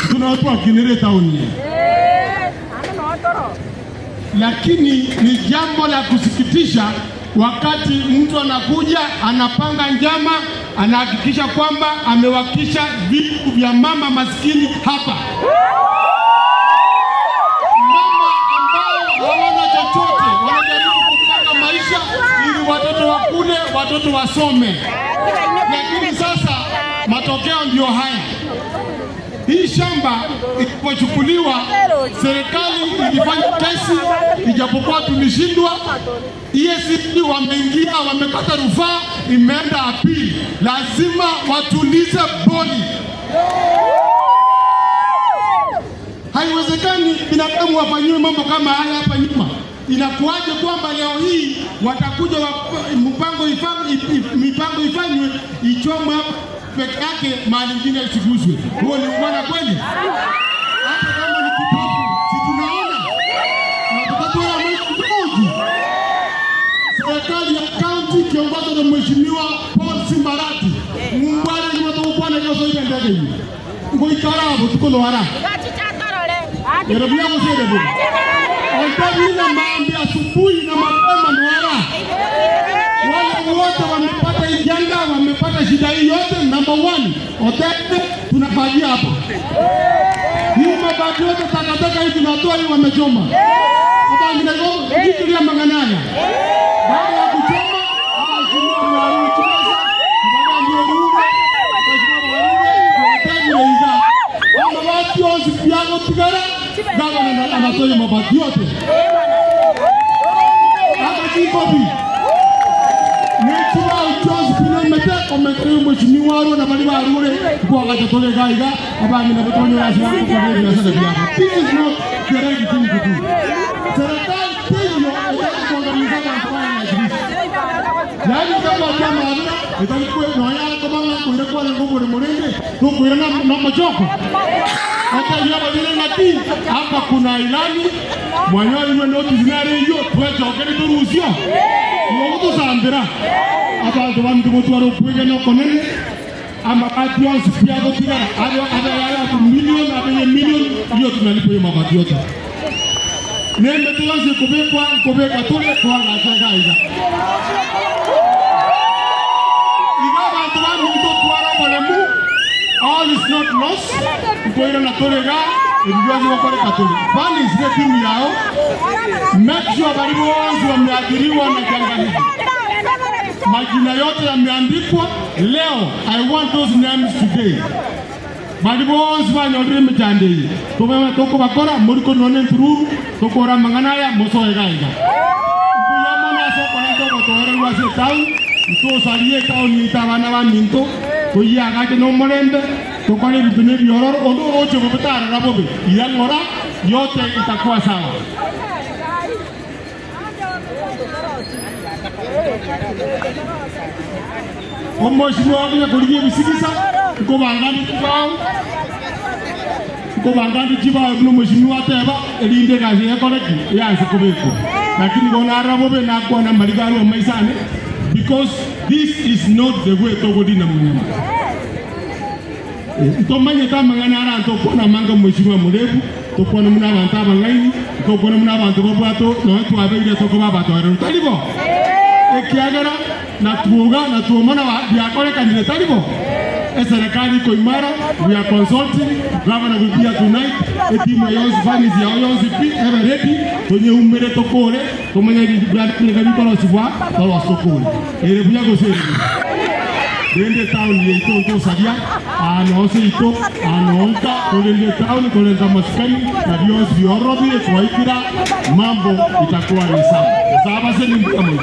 Tunawatoa kinere town. Lakini ni jambo la kusikitisha wakati mtu anakuja anapanga njama, anahakikisha kwamba amewakisha vitu vya mama maskini hapa. Mama ambao hawana chochote, wanajaribu kupanga maisha ili watoto wakule, watoto wasome. Lakini sasa matokeo ndio haya. Hii shamba ilipochukuliwa, serikali ilifanya kesi, ijapokuwa tulishindwa. EACC wameingia, wamekata rufaa, imeenda apili. Lazima watulize boli. Haiwezekani binadamu wafanyiwe mambo kama haya hapa nyuma. Inakuwaje kwamba leo hii watakuja mipango ifanywe ichomwe hapa peke yake, mahali nyingine isiguswe? Huo ni ungwana kweli? Hata kama ni kipofu, si tunaona? Na tutatua mwisho. Serikali ya county kiongozwa na Mheshimiwa Paul Simbarati. Muungwana ni watu kwa na yote ile ndege hii. Ngoikarabo tuko loara. Yerobia msede bu. Ontavina maambi asubuhi na mapema nwara. Wale wote wamepata ijanga, wamepata shida hii yote. Number 1, otende tunafagia hapa. Hii mabaki yote takataka hii tunatoa hii wamechoma. Hapa ndio kitu ya manganaya. Baada ya kuchoma, mheshimiwa Mwaru Chimesa, baada ndio ruga, mheshimiwa Mwaru, otende iga. Mabaki yote piago tigara, gavana anatoa mabaki yote. Hapa chikobi. Nechuma uchozi pinamete ometere mheshimiwa Aro na bali barure kwa gatotole gaiga abami na botonyo asira kwa biashara byabo. This is not the right thing to do. Serikali hiyo itakuangamiza na kujiri. Yaani kama kama aduna itakuwa noya kama kuira kwa nguvu ni murende tukuira na machoko. Hata hiyo badile ngati hapa kuna ilani mwanyo iwe notice nare hiyo twecho turusio. Ngoto sambira abantu bantu mutwaro kwege no konene amabati yonse piago tigara ayo ayo milioni ayo milioni hiyo tunalipa hiyo mabati yote. Nembe tuanze kubekwa kubeka tule kwa ngacha iga. Iga bantu bantu mutwaro bolemu all is not lost. Kuira na tolega ibiwazi wakore katoli. Bali zile timu yao make sure bali wote wameathiriwa na janga hili. Majina yote yameandikwa leo. I want those names today. Bali wote wanyodire mchande. Tumema toko bakora muriko none tururu tokora manganaya mosoega iga. Kuyamona soko na toko toere wase tau nto salie tau ni tabana ba minto kuyaga no morembe tokore bitune biororo ondo rocho bobetara rabobe yangora yote itakuwa sawa. Omheshimiwa wangu kuliye bisigisa ko bangani chibao no mheshimiwa teba elinde kazi ekoreki yanse kubeko lakini gona rabobe na kwa na maligaro maisane because this is not the way to go dina munyama. Tomanye tamangana aranto kona manga mheshimiwa murebu tokona muna abantu abangaini tokona muna abantu babwato no twabeire toko babato talibo ekiagera na tuoga na tuomana byakorekanire talibo. Serikali iko imara, we are consulting, governor will be here tonight, etimu yonsi fanizi yao yonsi pi, ever ready, tonye umere tokore, tomanya bya tolosibwa, tolosokore. Ere buya gosere. Dende town yeito nto sadia, anose ito, anonka, tolende town, tolenda maskani, na bionsi biorobi, kwa ikira, mambo itakuwa ni sawa. Sawa sasa ni mtamu.